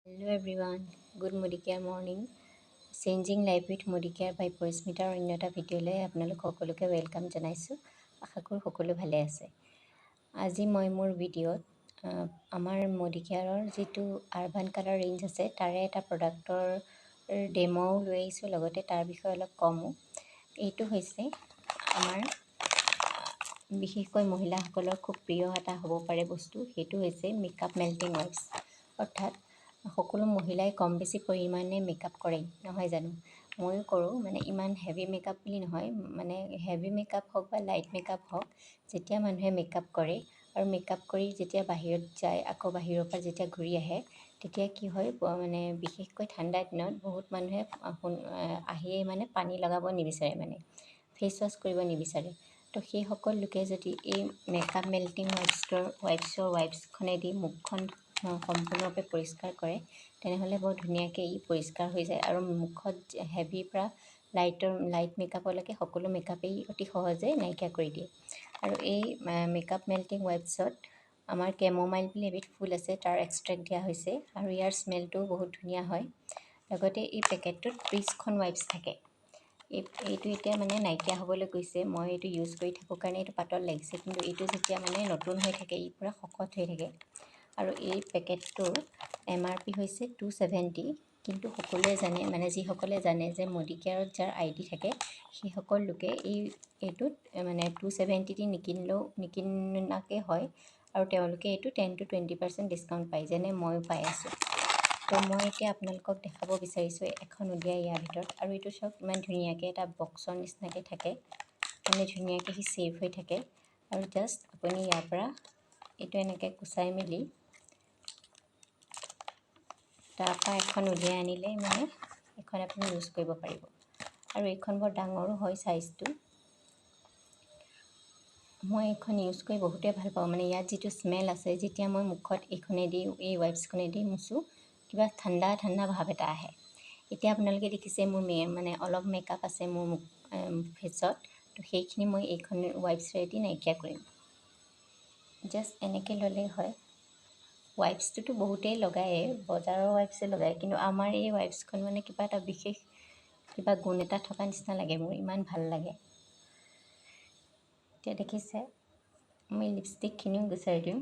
Hello everyone, good Modicare morning. Changing life with Modicare by পৰিস্মিতাৰ অন্য এটা ভিডিঅ'লৈ আপোনালোক সকলোকে welcome জনাইছোঁ। আশা কৰোঁ সকলো ভালে আছে। আজি মই মোৰ ভিডিঅ'ত আমাৰ মোডিকেয়াৰৰ যিটো আৰবান কালাৰ ৰেঞ্জ আছে, তাৰে এটা প্ৰডাক্টৰ ডেম'ও লৈ আহিছোঁ, লগতে তাৰ বিষয়ে অলপ কমো। এইটো হৈছে আমাৰ বিশেষকৈ মহিলাসকলৰ খুব প্ৰিয় এটা হ'ব পাৰে বস্তু, সেইটো হৈছে মেকআপ মেল্টিং ৱাইপছ। অৰ্থাৎ সকলো মহিলাই কম বেছি পৰিমাণে মেকআপ কৰেই, নহয় জানো? ময়ো কৰোঁ, মানে ইমান হেভি মেকআপ বুলি নহয়, মানে হেভি মেকআপ হওক বা লাইট মেকআপ হওক, যেতিয়া মানুহে মেকআপ কৰে আৰু মেকআপ কৰি যেতিয়া বাহিৰত যায়, আকৌ বাহিৰৰ পৰা যেতিয়া ঘূৰি আহে, তেতিয়া কি হয়, মানে বিশেষকৈ ঠাণ্ডা দিনত বহুত মানুহে আহিয়েই মানে পানী লগাব নিবিচাৰে, মানে ফেচ ৱাছ কৰিব নিবিচাৰে। তো সেইসকল লোকে যদি এই মেকআপ মেল্টিং ৱাইপছখনেদি মুখখন সম্পূৰ্ণৰূপে পৰিষ্কাৰ কৰে, তেনেহ'লে বৰ ধুনীয়াকৈ ই পৰিষ্কাৰ হৈ যায় আৰু মুখত হেভিৰ পৰা লাইট মেকআপলৈকে সকলো মেকআপেই অতি সহজে নাইকিয়া কৰি দিয়ে। আৰু এই মেকআপ মেল্টিং ৱাইপছত আমাৰ কেম'মাইল বুলি এবিধ ফুল আছে, তাৰ এক্সট্ৰেক্ট দিয়া হৈছে আৰু ইয়াৰ স্মেলটোও বহুত ধুনীয়া হয়। লগতে এই পেকেটটোত 30খন ৱাইপছ থাকে। এইটো এতিয়া মানে নাইকিয়া হ'বলৈ গৈছে, মই এইটো ইউজ কৰি থাকোঁ কাৰণে এইটো পাতল লাগিছে, কিন্তু এইটো যেতিয়া মানে নতুন হৈ থাকে ই পূৰা শকত হৈ থাকে। আৰু এই পেকেটটোৰ এম আৰ পি হৈছে 270, কিন্তু সকলোৱে জানে, মানে যিসকলে জানে যে মোডিকেয়াৰত যাৰ আই ডি থাকে সেইসকল লোকে এইটোত মানে 270 দি নিকিনিলেও নিকিনাকৈ হয়, আৰু তেওঁলোকে এইটো 10 to 20% discount পায়, যেনে ময়ো পাই আছোঁ। তো মই এতিয়া আপোনালোকক দেখাব বিচাৰিছোঁ এখন উলিয়াই ইয়াৰ ভিতৰত। আৰু এইটো চাওক, ইমান ধুনীয়াকৈ এটা বক্সৰ নিচিনাকৈ থাকে, মানে ধুনীয়াকৈ সি ছেভ হৈ থাকে। আৰু জাষ্ট আপুনি ইয়াৰ পৰা এইটো এনেকৈ কুচাই মেলি তাৰপৰা এখন উলিয়াই আনিলেই মানে এখন আপুনি ইউজ কৰিব পাৰিব। আৰু এইখন বৰ ডাঙৰো হয় চাইজটো। মই এইখন ইউজ কৰি বহুতেই ভাল পাওঁ। মানে ইয়াত যিটো স্মেল আছে, যেতিয়া মই মুখত এইখনেদি, এই ৱাইপছখনেদি মুচোঁ, কিবা ঠাণ্ডা ঠাণ্ডা ভাৱ এটা আহে। এতিয়া আপোনালোকে দেখিছে মোৰ মানে অলপ মেকআপ আছে মোৰ মুখ ফেচত, তো সেইখিনি মই এইখন ৱাইপছেদি নাইকিয়া কৰিম। জাষ্ট এনেকৈ ল'লেই হয়। ৱাইপছটোতো বহুতেই লগায়েই, বজাৰৰ ৱাইপছে লগায়, কিন্তু আমাৰ এই ৱাইপছখন মানে কিবা এটা বিশেষ কিবা গুণ এটা থকা নিচিনা লাগে মোৰ, ইমান ভাল লাগে। এতিয়া দেখিছে মই লিপষ্টিকখিনিও গুচাই দিম।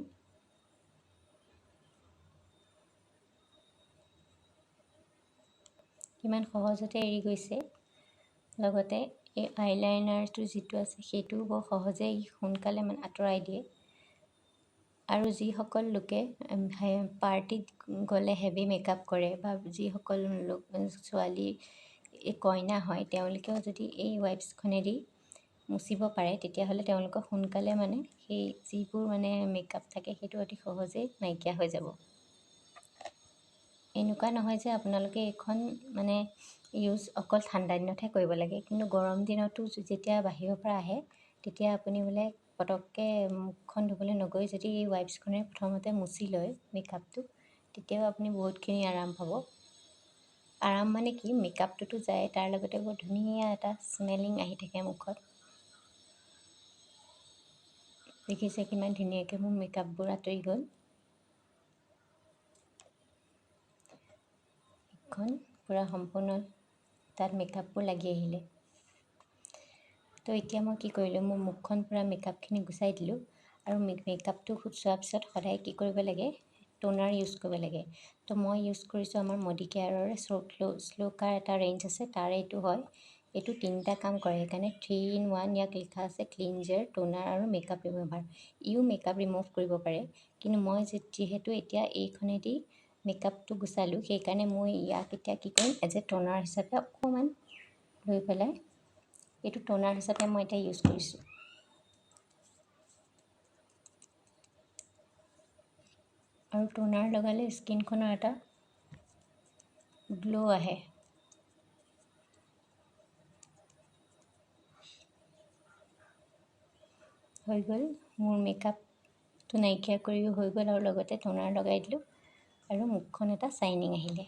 কিমান সহজতে এৰি গৈছে। লগতে এই আইলাইনাৰটো যিটো আছে সেইটোও বৰ সহজে ই সোনকালে মানে আঁতৰাই দিয়ে। আৰু যিসকল লোকে পাৰ্টিত গ'লে হেভি মেকআপ কৰে বা যিসকল লোক ছোৱালী কইনা হয়, তেওঁলোকেও যদি এই ৱাইপছখনেদি মুচিব পাৰে, তেতিয়াহ'লে তেওঁলোকৰ সোনকালে মানে সেই যিবোৰ মানে মেকআপ থাকে সেইটো অতি সহজেই নাইকিয়া হৈ যাব। এনেকুৱা নহয় যে আপোনালোকে এইখন মানে ইউজ অকল ঠাণ্ডা দিনতহে কৰিব লাগে, কিন্তু গৰম দিনতো যেতিয়া বাহিৰৰ পৰা আহে তেতিয়া আপুনি বোলে পটককৈ মুখখন ধুবলৈ নগৈ যদি এই ৱাইপছখনেৰে প্ৰথমতে মুচি লয় মেকআপটো, তেতিয়াও আপুনি বহুতখিনি আৰাম পাব। আৰাম মানে কি, মেকআপটোতো যায়, তাৰ লগতে বৰ ধুনীয়া এটা স্মেলিং আহি থাকে মুখত। দেখিছে কিমান ধুনীয়াকৈ মোৰ মেকআপবোৰ আঁতৰি গ'ল। এখন পূৰা সম্পূৰ্ণ তাত মেকআপবোৰ লাগি আহিলে। তো এতিয়া মই কি কৰিলোঁ, মোৰ মুখখন পূৰা মেকআপখিনি গুচাই দিলোঁ। আৰু মেকআপটো গুচোৱাৰ পিছত সদায় কি কৰিব লাগে, টোনাৰ ইউজ কৰিব লাগে। তো মই ইউজ কৰিছোঁ আমাৰ মোডিকেয়াৰৰ শ্ল'কাৰ এটা ৰেঞ্জ আছে, তাৰে এইটো হয়। এইটো তিনিটা কাম কৰে, সেইকাৰণে 3 ইন 1 ইয়াক লিখা আছে, ক্লিনজাৰ, টোনাৰ আৰু মেকআপ ৰিমুভাৰ। ইও মেকআপ ৰিমুভ কৰিব পাৰে, কিন্তু মই যিহেতু এতিয়া এইখনেদি মেকআপটো গুচালোঁ, সেইকাৰণে মই ইয়াক এতিয়া কি কৰিম, এজ এ টোনাৰ হিচাপে অকণমান লৈ পেলাই এইটো টোনাৰ হিচাপে মই এতিয়া ইউজ কৰিছোঁ। আৰু টোনাৰ লগালে স্কিনখনৰ এটা গ্ল' আহে। হৈ গ'ল, মোৰ মেকআপটো নাইকিয়া কৰিও হৈ গ'ল আৰু লগতে টোনাৰ লগাই দিলোঁ আৰু মুখখন এটা চাইনিং আহিলে।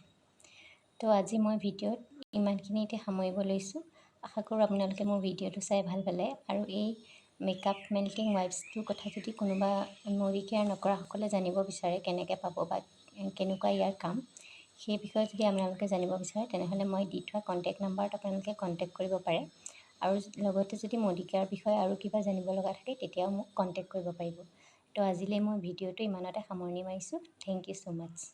তো আজি মই ভিডিঅ'ত ইমানখিনিতে সামৰিব লৈছোঁ। আশা কৰোঁ আপোনালোকে মোৰ ভিডিঅ'টো চাই ভাল পালে। আৰু এই মেকআপ মেল্টিং ৱাইপছটোৰ কথা যদি কোনোবা মোডিকেয়াৰ নকৰাসকলে জানিব বিচাৰে কেনেকৈ পাব বা কেনেকুৱা ইয়াৰ কাম, সেই বিষয়ে যদি আপোনালোকে জানিব বিচাৰে, তেনেহ'লে মই দি থোৱা কণ্টেক্ট নাম্বাৰত আপোনালোকে কণ্টেক্ট কৰিব পাৰে। আৰু লগতে যদি মোডিকেয়াৰৰ বিষয়ে আৰু কিবা জানিব লগা থাকে, তেতিয়াও মোক কণ্টেক্ট কৰিব পাৰিব। তো আজিলৈ মই ভিডিঅ'টো ইমানতে সামৰণি মাৰিছোঁ। Thank you so much.